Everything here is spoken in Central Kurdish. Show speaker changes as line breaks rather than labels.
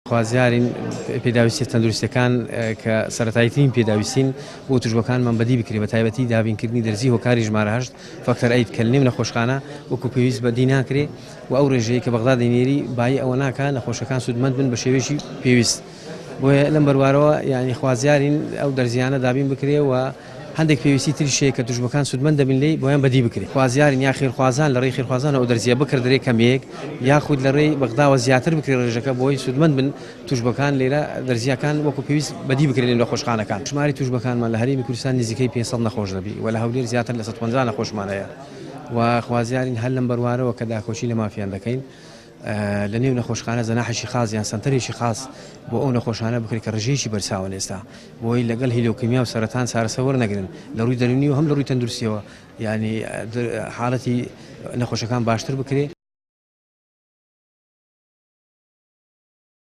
خوازیارین پێداویستیە تەندروستیەکان کە سەرەتاییترین پێداویستین بۆ توشبوەکانمان بەدی بکرێت بە تایبەتی دابینکردنی دەرزی هۆکاری ژمارە هەشت Factor Eight کە لەنێو نەخۆشخانە وەکو پێویست بەدی ناکرێ و ئەو ڕێژەیە کە بەغدا دەینێری بایی ئەوە ناکا نەخۆشەکان سوودمەند بن بە شێوەیەکی پێویست بۆیە لەم بەروارەوە یانی خوازیارین ئەو دەرزیانە دابین بکرێ و هەندێک پێویستی تریش هەیە کە توشبوەکان سوودمەند دەبن لێی بۆیان بەدی بکرێ خوازیارین یا خێرخوازان لە ڕێی خێرخوازانەوە ئەو دەرزیە بکڕدرێ کەمێک یاخود لە ڕێی بەغداوە زیاتر بکرێ ڕێژەکە بۆی سوودمەند بن توشبوەکان لێرە دەرزیەکان وەکو پێویست بەدی بکرێ لە نەخۆشخانەکان. ژمارەی توشبوەکانمان لە هەرێمی کوردستان نزیکەی 500 نەخۆش دەبی و لە هەولێر زیاتر لە 150 نەخۆشمان هەیە و خوازیارین هەر لەم بەروارەوە کە داکۆکی لە مافیان دەکەین لە نێو نەخۆشخانە جەناحێکی خاس یان سەنتەرێکی خاس بۆ ئەو نەخۆشانە بکرێت کە ڕژەیەکی بەرچاون ئێستا بۆی لەگەڵ هیلۆکیمیا و سەرەتان چارەسەر وەرنەگرن لە ڕووی دەروونی و هەم لە ڕووی تەندروستیەوە یعنی حاڵەتی نەخۆشەکان باشتر بکرێت.